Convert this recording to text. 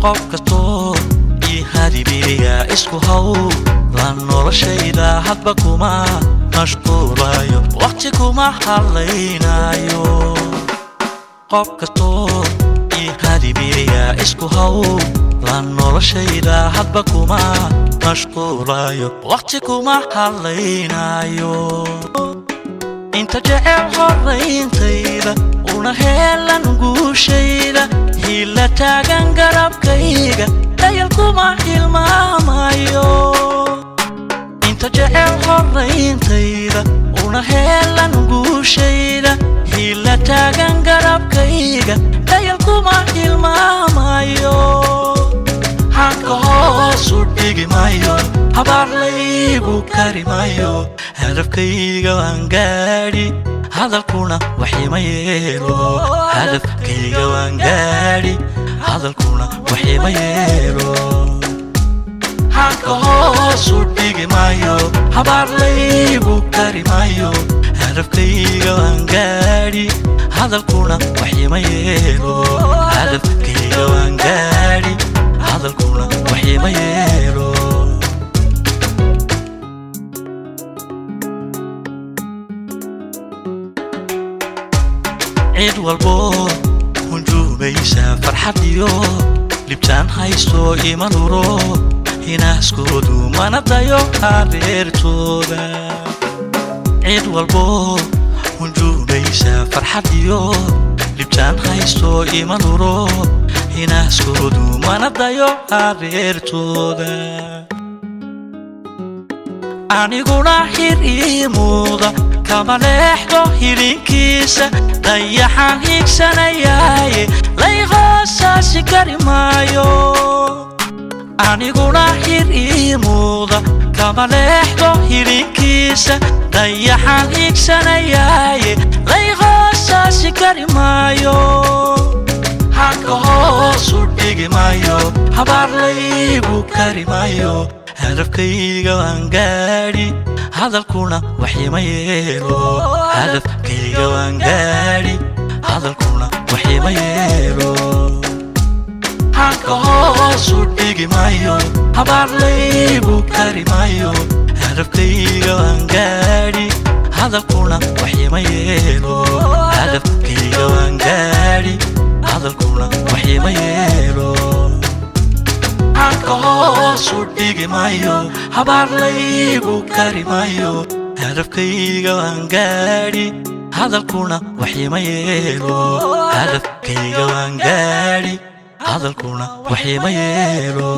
Qof kastoo ii hadibiya isku haw la noloshayda, hadba kuma mashquulayo, waqti kuma hadlaynayo. Qof kastoo ii hadibiya isku haw la noloshayda, hadba kuma mashquulayo, waqti kuma hadlaynayo. Inta jecel horayntayda una heelan guushayda, hila taagan garabkayga, dayal kuma hilmaamayo. Inta jecel horayntayda una heelan guushayda, hila taagan garabkayga, dayal kuma hilmaamayo. Hanka hoosu dhigi maayo, habaar laygu kari maayo. Hadafkayga waan gaadhi, hadalkuna waxima yeelo. Hadafkayga waan gaadhi, hadalkuna waxima yeelo. Hanka hoosu dhigi maayo, habaar laygu kari maayo. Hadafkayga waan gaadhi, hadalkuna waxima yeelo. Hadafkayga waan gaadhi, hadalkuna waxima yeelo. Cid walbo hunjuumaysa farxad iyo libtaan haysto ima luro hinaaskoodu, mana dayo hareertooda. Cid walbo hunjuumaysa farxad iyo libtaan haysto ima luro hinaaskoodu, mana dayo hareertooda. Aniguna hir ii muuda kama leexdo hilinkiisa, dayaxaan higsanayaaye lay hoosaasi kari maayo. Aniguna hir ii muuda kama leexdo hilinkiisa, dayaxaan higsanayaaye lay hoosaasi kari maayo. Hanka hoosu dhigi maayo, habaar laygu kari maayo. Hadafkayga waan gaadhi, hadalkuna waxima yeelo. Hadafkayga waan gaadhi, hadalkuna waxima yeelo. Hanka hoosu dhigi maayo, habaar laygu kari maayo. Hadafkayga waan gaadhi, hadalkuna waxima yeelo. Hadafkayga waan gaadhi, hadalkuna waxima yeelo. Hanka hoosu dhigi maayo, habaar laygu kari maayo. Hadafkayga waan gaadhi, hadalkuna waxima yeelo. Hadafkayga waan gaadhi, hadalkuna waxima yeelo.